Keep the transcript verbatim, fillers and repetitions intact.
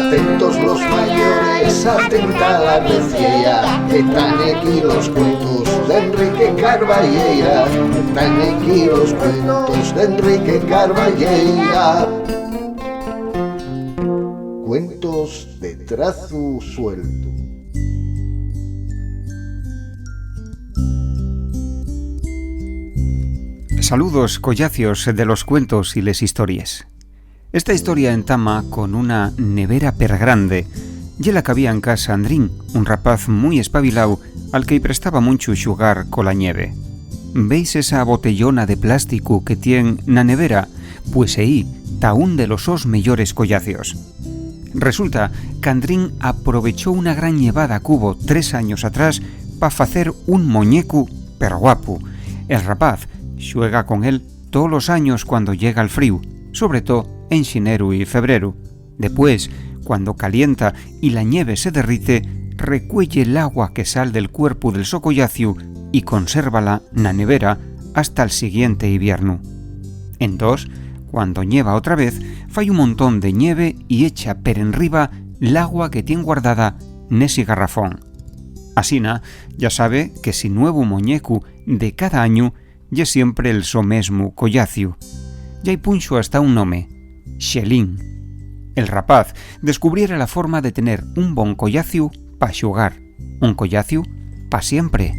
Atentos los mayores, atenta la veciella, que tán aquí los cuentos d'Enrique Carballera, que tán aquí los cuentos d'Enrique Carballera. Cuentos de trazu sueltu. Saludos, collacios de los cuentos y les histories. Esta historia entama con una nevera pergrande. Ye la qu'había en casa Andrín, un rapaz mui espabiláu al que-y prestaba munchu xugar cola ñeve. ¿Veis esa botellona de plásticu que tien na nevera? Pues ehí ta un de los sos meyores collacios. Resulta qu'Andrín aprovechó una gran ñevada qu'hubo tres años atrás pa facer un moñecu perguapu. El rapaz xuega con él tolos años cuando llega'l fríu, sobre too en xineru y febreru. Depués, cuando calienta y la ñeve se derrite, recueye l'agua que sal del cuerpu del so collaciu y consérvala na nevera hasta'l siguiente iviernu. Entós, cuando ñeva otra vez, fai un montón de ñeve y echa per enriba l'agua que tien guardada nesi garrafón. Asina, ya sabe que si nuevu moñecu de cada añu ye siempre el so mesmu collaciu. Ya-y punxo hasta un nome: Xelín. El rapaz descubriera la forma de tener un bon collaciu pa xugar, un collaciu pa siempre.